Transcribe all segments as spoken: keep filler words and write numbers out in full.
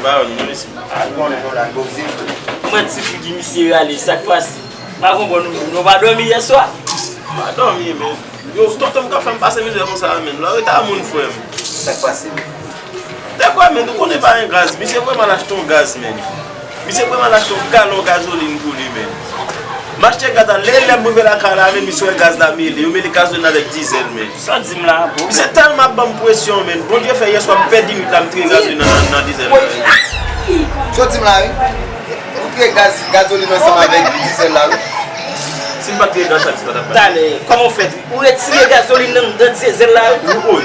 Ba yo non, mesye. Al konnen non, la, gwo zye. Mwen ti figi misye rale, sa k pase? M pa konprann nou menm. Nou pa dòmi yè swa? M pa dòmi, men. Yo, tonton m ka fè m pase mizè konsa, men. Lò rete a moun, frè m. Sa k pase, men? Te kwè, men, nou konnen pa gen gaz. Misye vrèman al achte yon gaz, men. Misye vrèman al achte yon galon gazolin pou li, men. M achte gaz la, lè, lè m rive lakay la, men, misye wè gaz la mele. Yo mele gazolin avèk dizèl, men. Sa w di m la, bro? Misye tèlman ap ban m presyon, men. Bondye fè yè swa m pèdi nwit la, m tire gazolin nan, nan, nan dizèl la. Sa w di m la, wi? Ou tire gaz, gazolin ansanm avèk dizèl la, wi. Si m pa t tire gaz la, misye pa t ap pale. Talè, kòman w fè? Ou retire gazolin nan, nan dizèl la, wi? Wi, wi.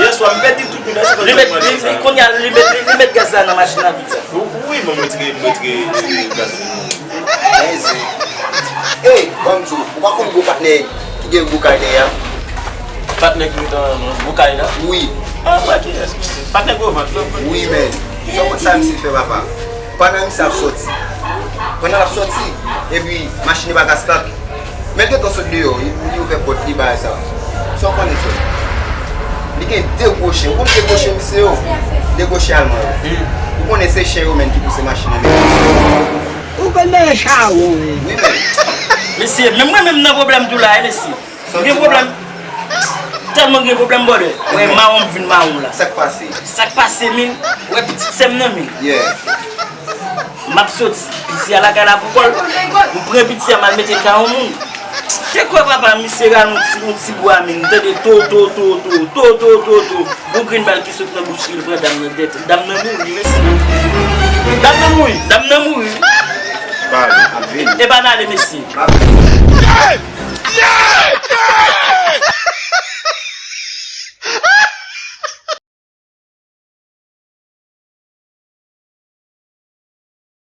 Yè swa, m pèdi tout nwit la, se konn li met, li, li, kounye a, li met, li, li met gaz la nan machin la, piti. Wi, wi, mwen, m retire, m retire, e, gazolin. Ey, ban m di w, ou pa konn gwo patnè ki gen gwo kay dèyè a? Patnè ki nan gwo kay la? Wi. Ah, wè, kiyès? Patnè gwo vant la? Wi, men. Sa w konn sa misye fè, papa? Pandan misye ap sòti. Pandan l ap sòti, epi machin li pa ka stat. Men l gentan sot deyò, li, li ouvè pòt li, bagay sa. Sa w konnen fè? Li gen de gwo chen. Ou konn de gwo chen misye yo? De gwo chen alman yo. Ou konnen se chen yo menm ki pouse machin nan men. Ou konn nan chawon, wi. Wi, men. Mesye, menm mwen menm nan pwoblèm tou la, e mesye. M gen pwoblèm. Tèlman gen pwoblèm, brother. Wè, mawon m vin mawon la. Sa k pase? Sa k pase, min? Wè pitit sè m nan, min. Yeah. M ap soti. Piti a lakay la pou kò l. M pran piti a, m al mete l kay yon moun. Te kwè papa, misye rale yon ti, yon ti bwa, min. M tande to, to, to. Yon grenn bal ki sot nan bouch li, l pran dam nan tèt. Dam nan mouri, mesye. Dam nan mouri? Dam nan mouri. Bal ap vini. E pa n ale, mesye. Ap vini.